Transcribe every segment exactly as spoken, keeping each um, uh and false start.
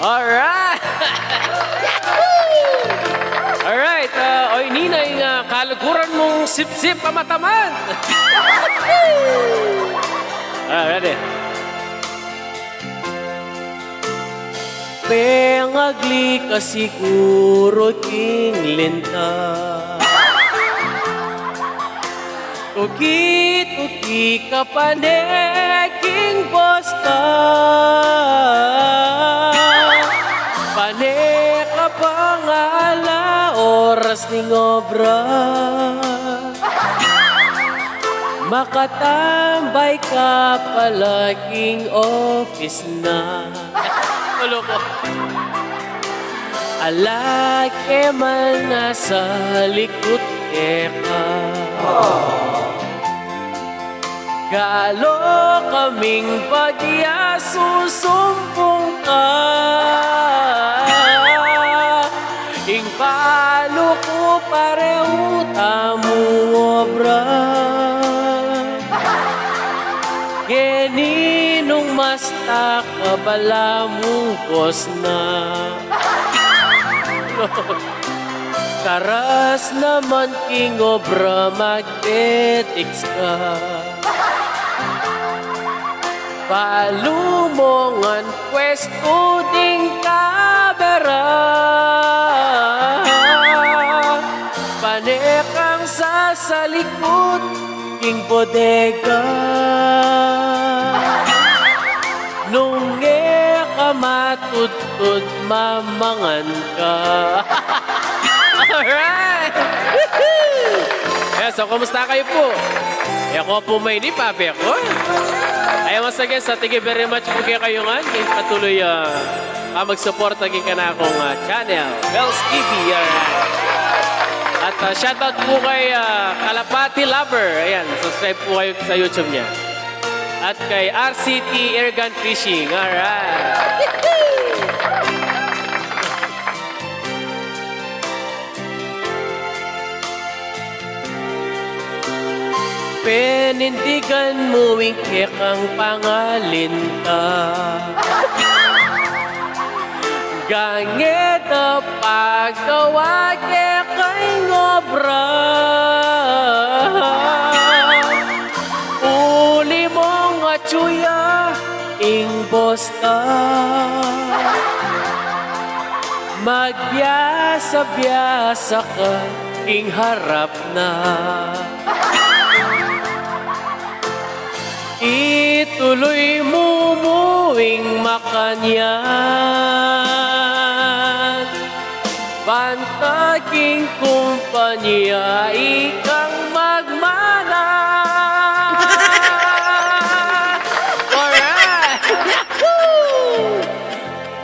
Alright! Alright, ah, oy, ninay, ah, kaluguran mung sipsip a mataman. Ah, ready? Pengagli ka siguru king linta. Tuki-tuki ka pane king bosta. Pane ka pa nga ala oras ning obra. Makatambay ka pala king office na. Loko. Ala ke man nasa likut ke ka. Galo kaming bagya susumbung ka. Ing balu ku parehu tamu obra. Ngeni nung masta ka balamu boss na. Karas naman king obra magte-text ka. Balu mo ngan pwestu ding kamera. Pane kang sasalikut king bodega. Nung e ka matudtud, mamangan ka. Alright! Yes, so kumusta kayu pu? E ko pu maini, pape ko. Ay, once again, sa, thank you very much pu kekayu ngan. Patuloy, ah, ah, magsuporta king kanakung, ah, channel, Bells T V. Alright. At, ah, shoutout pu kay, ah, Kalapati Lover. Ayan, subscribe pu kayu sa YouTube niya. At kay R C T Airgun Fishing. Alright. Penindigan mu ing kekang pangalinta. Ganye da pagawa ke keng obra. Uli mung atyu ya ing bosta. Magbiasa-biasa ka king harap na. Ituloy mu mu ing makanyan. Banta king kumpanya, ikang magmana. Alright. Yahoo!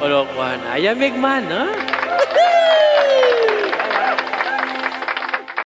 Kalokohan. Ay, migmana.